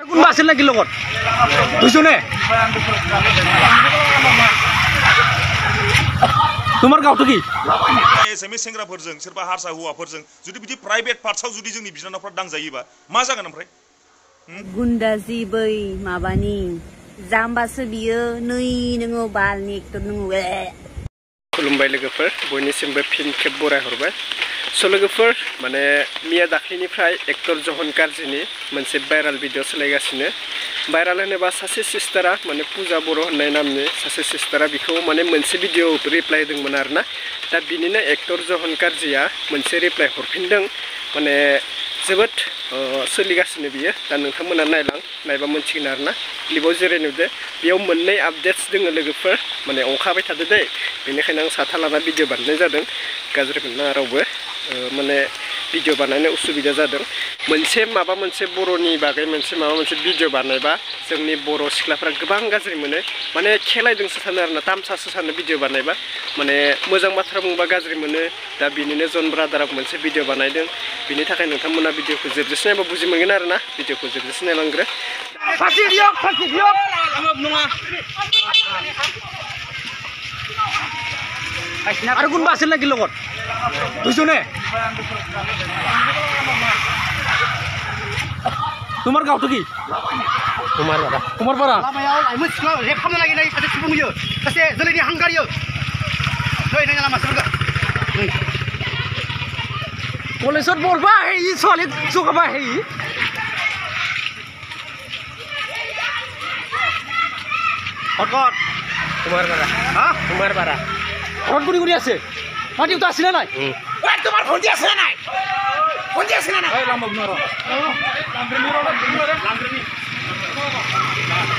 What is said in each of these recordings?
কোনবা আছিল নেকি লগত বুঝছনে তোমার গাঁवটো কি एसएमएस सेंग्राफोरजों सोरबा हारसा हौवाफोरजों जुदि बिदि प्राइवेट पार्टसाव जुदि जोंनि बिनानावफ्रा दांजायोबा मा जागोन ओमफ्राय गुन्दाजि बै माबानि जाम्बासो बियो नै नोङो बालनि एक्टर नोङो खुलुमबाय लोगोफोर बयनिसिमबो फिन खेब बराय हरबाय स' लोगोफोर माने मिया दाख्लिनिफ्राय एक्टर जहन कारजिनि मोनसे भाइराल भिडिअ सोलायगासिनो भाइराल होनोबा सासे सिस्टारा माने पूजा बर' होननाय नामनि सासे सिस्टारा बिखौ माने मोनसे भिडिअ रिप्लाय होदोंमोन आरोना दा बिनिनो एक्टर जहन कारजिया मोनसे रिप्लाय हरफिनदों माने जोबोद सोलिगासिनो बियो दा नोंथांमोना नायबा मोनथिगोन आरोना क्लिपाव जेरै नुदो बेयाव मोननै आपडेट्स दोङो लोगोफोर माने अंखाबाय थादो दै बेनिखायनो आं साथा लाना भिडिअ बानायनाय जादों गाज्रि मोननाङा रावबो माने भिडिअ बानायनो उसुबिदा जादों माबा मोनसे बर'नि बागै माबा मोनसे भिडिअ बानायबा जोंनि बर' सिख्लाफ्रा गोबां गाज्रि मोनो माने खेलायदोंसो सानो आरोना तामसासो सानो भिडिअ बानायबा माने मोजां बाथ्रा बुंबा गाज्रि मोनो दा बिनिनो जन ब्रादारा मोनसे भिडिअ बानायदों बिनि थाखाय नोंथांमोना भिडिअखौ जोबजासे नायबा बुजि मोनगोन आरोना भिडिअखौ जोबजासे नायलांग्रो আর কোনবা আছিল নেকি লগত বুঝছনে তোমার গাঁवটো কি কুমারপাড়া लामायाव लाइमोन सिख्ला रेप खालामनो नागिरनाय सासे सुबुं बियो सासे जोलैनि हांगारियो नै नाय लामाफोरखौ कलेजत बरबा हेइ ছোৱালী জগাবা হেই হকত কুমারপাড়া ঘৰত গুৰি আছে মাটিউটা আছিল নাই ওই তোমার ভন্টি আছে নাই ভন্টি আছে নাই এই লাম্বা নর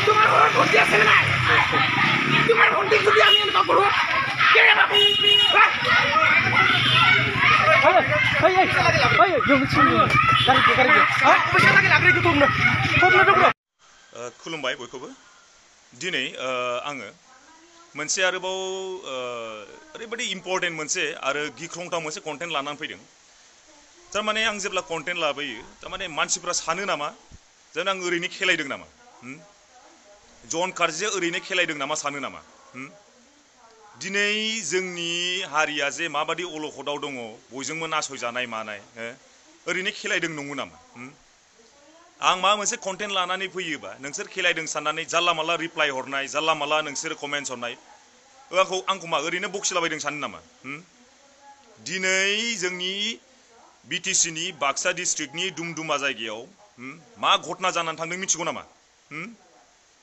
তোমার ঘৰত ভন্টি আছে নাই তোমার ভন্টি যদি আমি এনে করব কে বাবু खुलुमबाय बयखौबो दिनै आङो मोनसे आरोबाव ओरैबायदि इम्पर्टेन्ट मोनसे आरो गिख्रंथाव मोनसे कन्टेन्ट लानानै फैदों थारमाने आं जेब्ला कन्टेन्ट लाबोयो थारमाने मानसिफ्रा सानो नामा जेन आं ओरैनो खेलायदों नामा जन कारजिया ओरैनो खेलायदों नामा सानो नामा दिनै जोंनि हारिया जे माबादि अलखदाव दङ बयजोंबो नासयजानाय मानाय ओरैनो खेलायदों नङो नामा आं माबा मोनसे कन्टेन्ट लानानै फैयोबा नोंसोर खेलायदों साननानै जानला माला रिप्लाय हरनाय जानला माला नोंसोर कमेन्ट्स हरनाय आंखौ मा ओरैनो बखिलाबायदों सानो नामा दिनै जोंनि बिटिसिनि बाक्सा डिस्ट्रिक्टनि दुमदुमा जायगायाव मा घटना जानानै थांदों मिथिगौ नामा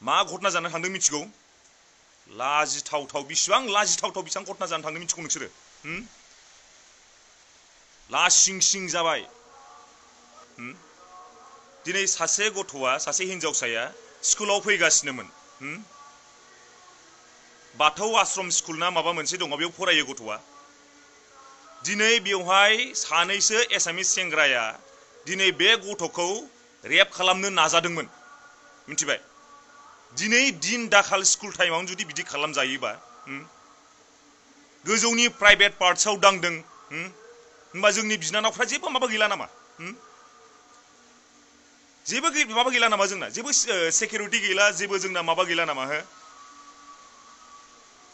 मा घटना जानानै थांदों मिथिगौ लाजिथावथाव बेसेबां घटना जानानै थांदों मिथिगौ नोंसोरो लासिं सिं जाबाय दिनै सासे गथ'आ सासे हिनजावसाया स्कुलाव फैगासिनोमोन बाथौ आश्रम स्कुल ना माबा मोनसे दङ बेयाव फरायो गथ'आ दिनै बेवहाय सानैसो एसामिस सेंग्राया दिनै बे गथ'खौ रेप खालामनो नाजादोंमोन मिथिबाय दिनै दिन दाखाल स्कुल टाइमावनो जुदि बिदि खालामजायोबा गोजौनि प्राइभेट पार्टसाव दांदों होनबा जोंनि बिनानावफ्रा जेबो माबा गैला नामा जेबो माबा गैला नामा जोंना जेबो सिकिउरिटि गैला जेबो जोंना माबा गैला नामा हो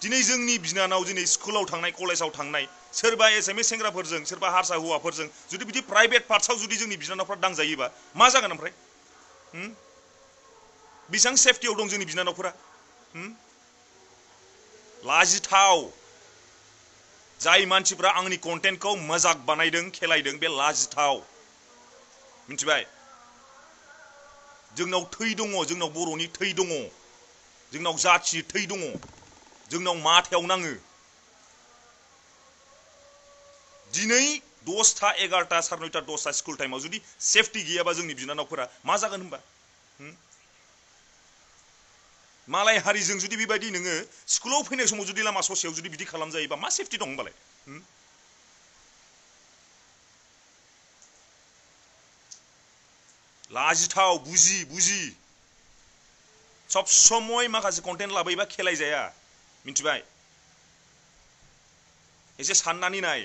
दिनै जोंनि बिनानाव दिनै स्कुलाव थांनाय कलेजाव थांनाय सोरबा एसएमएस सेंग्राफोरजों सोरबा हारसा हौवाफोरजों जुदि बिदि प्राइभेट पार्टसाव जुदि जोंनि बिनानावफ्रा दांजायोबा मा जागोन ओमफ्राय बेसेबां सेफटियाव दं जोंनि बिनानावफोरा लाजिथाव जाय मानसिफ्रा आंनि कन्टेन्टखौ मजाक बानायदों खेलायदों बे लाजिथाव मिथिबाय जोंनाव थै दङ जोंनाव बर'नि थै दङ जोंनाव जाथि थै दङ जोंनाव माथायाव नाङो दिनै 10टा 11टा 9:30 10टा स्कुल टाइमाव जुदि सेफटि गैयाबा जोंनि बिनानावफोरा मा जागोन होनबा मालाय हारिजों जुदि बेबायदि नोङो स्कुलाव फैनाय समाव जुदि लामा ससेयाव जुदि बिदि खालामजायोबा मा सेफटि दं होनबालाय लाजिथाव बुजि सब समय माखासे कन्टेन्ट लाबोयोबा खेलायजाया मिथिबाय एसे साननानै नाय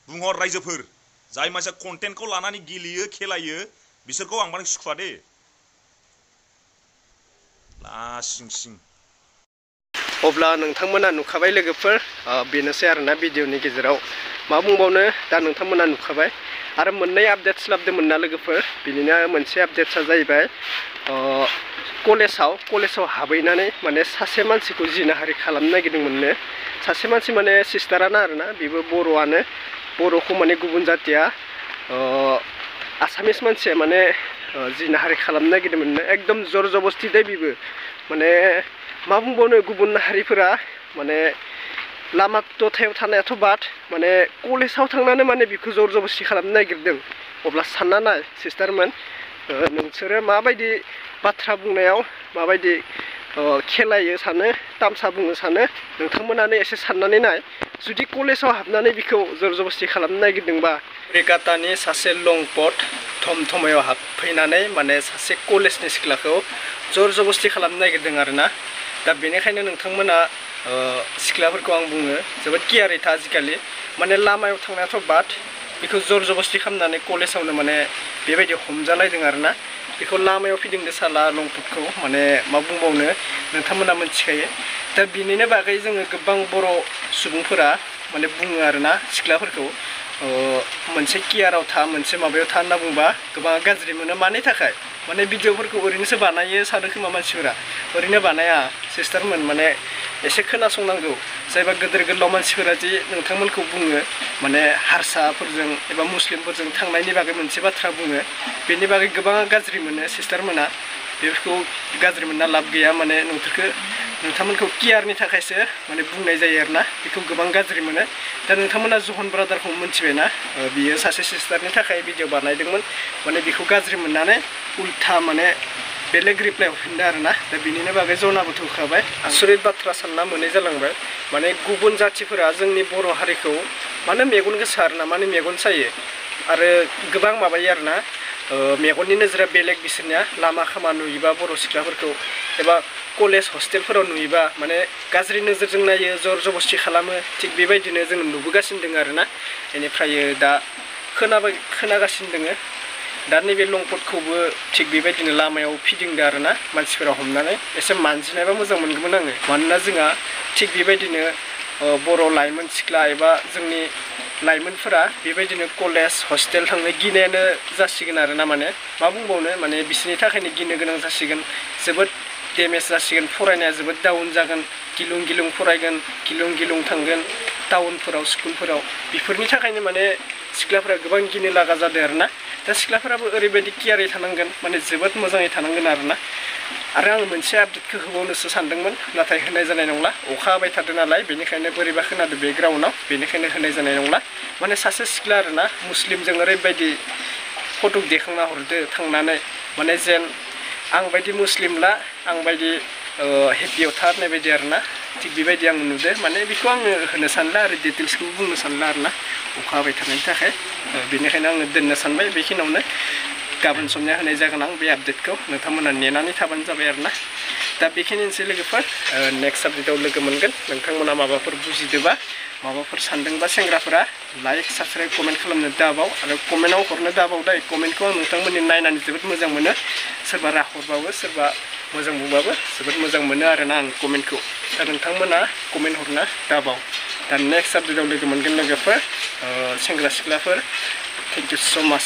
बुंहर रायजोफोर जाय मानसिया कन्टेन्टखौ लानानै गेलेयो खेलायो बिसोरखौ आं माने सुखुवा दे लासिं सिं अब्ला नोंथांमोना नुखाबाय लोगोफोर बेनोसै आरोना भिडिअनि गेजेराव मा बुंबावनो दा नोंथांमोना नुखाबाय आरो मोननै आपडेट लाबोदोंमोन ना लोगोफोर बिनिनो मोनसे आपडेटआ जाहैबाय कलेजाव हाबहैनानै माने सासे मानसिखौ जिनाहारि खालामनो नागिरदोंमोननो सासे मानसि माने सिस्टारानो आरोना बेबो बर'आनो बर'खौ माने गुबुन जातिया आसामिस मानसिया माने जिनाहारि खालामनो नागिरदोंमोननो एकदम जर जबस्ति दे बेबो माने मा बुंबावनो गुबुन हारिफोरा माने लामा दथायाव थानायाथ' बाद माने कलेजाव थांनानै माने बेखौ जर जबस्ति खालामनो नागिरदों अब्ला सानना नाय सिस्टारमोन नोंसोरो माबायदि बाथ्रा बुंनायाव माबायदि खेलायो सानो तामसा बुङो सानो नोंथांमोनानो एसे साननानै नाय जुदि कलेजाव हाबनानै बेखौ जर जबस्ति खालामनो नागिरदोंबा कलिकातानि सासे लंपट थमथमायाव हाबफैनानै माने सासे कलेजनि सिख्लाखौ जर जबस्ति खालामनो नागिरदों आरोना दा बेनिखायनो नोंथांमोना सिख्लाफोरखौ आं बुङो जोबोद केयारै था आजिखालि माने लामायाव थांनायाथ' बाद बेखौ जर जबस्ति खालामनानै कलेजावनो माने बेबायदि हमजालायदों आरोना बेखौ लामायाव फिदिंदो साला लंपटखौ माने मा बुंबावनो नोंथांमोना मिथिखायो दा बिनिनो बागै जोङो गोबां बर' सुबुंफोरा माने बुङो आरोना सिख्लाफोरखौ मोनसे केयाराव था मोनसे माबायाव था होनना बुंबा गोबां गाज्रि मोनो मानि थाखाय माने भिडिअफोरखौ ओरैनोसो बानायो सानो खोमा मानसिफोरा ओरैनो बानाया सिस्टारमोन माने एसे खोनासंनांगौ जायबा गिदिर गोलाव मानसिफोरा जि नोंथांमोनखौ बुङो माने हारसाफोरजों एबा मुस्लिमफोरजों थांनायनि बागै मोनसे बाथ्रा बुङो बेनि बागै गोबां गाज्रि मोनो सिस्टारमोना बेफोरखौ गाज्रि मोनना लाब गैया माने नोंथांमोनखौ केयारनि थाखायसो माने बुंनाय जायो आरोना बेखौ गोबां गाज्रि मोनो दा नोंथांमोना जहन ब्रादारखौ मिथिबायना बियो सासे सिस्टारनि थाखाय भिडिअ बानायदोंमोन माने बेखौ गाज्रि मोननानै उल्था माने बेलेग रिप्लाइ हरफिनदों आरोना दा बिनिनो बागै जनाबोथ' होखाबाय आसरित बाथ्रा सानना मोनै जालांबाय माने गुबुन जाथिफोरा जोंनि बर' हारिखौ मानो मेगन गोसा आरोना माने मेगन सायो आरो गोबां माबायो आरोना मेगननि नोजोरा बेलेग बिसोरनिया लामा खामा नुयोबा बर' सिख्लाफोरखौ एबा कलेज हस्टेलफोराव नुयोबा माने गाज्रि नोजोरजों नायो जर जबस्ति खालामो थिग बेबायदिनो जों नुबोगासिनो दङ आरोना बेनिफ्राय दा खोनागासिनो दङ दा नैबे लंपटखौबो थिग बेबायदिनो लामायाव फिदिंदों आरोना मानसिफोरा हमनानै एसे मानजिनायबा मोजां मोनगौमोन आङो मानोना जोंहा थिग बेबायदिनो बर' लाइमोन सिख्ला एबा जोंनि लाइमोनफोरा बेबायदिनो कलेज हस्टेल थांनो गिनायानो जासिगोन आरोना माने मा बुंबावनो माने बिसोरनि थाखायनो गिनो गोनां जासिगोन जोबोद डेमेज जासिगोन फरायनाया जोबोद डाउन जागोन गिलुं गिलुं फरायगोन गिलुं गिलुं थांगोन टाउनफोराव स्कुलफोराव बेफोरनि थाखायनो माने सिख्लाफोरा गोबां गिनो लागा जादों आरोना दा सिख्लाफोराबो ओरैबायदि केयारै थानांगोन माने जोबोद मोजाङै थानांगोन आरोना आरो आं मोनसे आपडेटखौ होबावनोसो सानदोंमोन नाथाय होनाय जानाय नंला अखा हाबाय थादों नालाय बेनिखायनो बोरैबा खोनादों बेकग्राउन्डआव बेनिखायनो होनाय जानाय नंला माने सासे सिख्ला आरोना मुस्लिमजों ओरैबायदि फट' देखांना हरदो थांनानै माने जेन आं बायदि मुस्लिमला आं बायदि हेपियाव था होननाय बायदि आरोना थिग बेबायदि आं नुदो माने बेखौ आङो होनो सानला आरो डिटेल्सखौबो बुंनो सानला आरोना अखा हाबाय थानायनि थाखाय बेनिखायनो आङो दोननो सानबाय बेखिनियावनो गाबोन समनिया होनाय जागोन आं बे आपडेटखौ नोंथांमोना नेनानै थाबानो जाबाय आरोना दा बेखिनिसै लोगोफोर नेक्स्ट आपडेटआव लोगो मोनगोन नोंथांमोना माबाफोर बुजिदोबा माबाफोर सानदोंबा सेंग्राफोरा लाइक साबस्क्राइब कमेन्ट खालामनो दाबाव आरो कमेन्टआव हरनो दाबाव दा कमेन्टखौ आं नोंथांमोननि नायनानै जोबोद मोजां मोनो सोरबा राहरबाबो सोरबा मोजां बुंबाबो जोबोद मोजां मोनो आरोना आं कमेन्टखौ दा नोंथांमोना कमेन्ट हरनो दाबाव दा नेक्स्ट आपडेटआव लोगो मोनगोन लोगोफोर सेंग्रा सिख्लाफोर थेंक इउ स' माच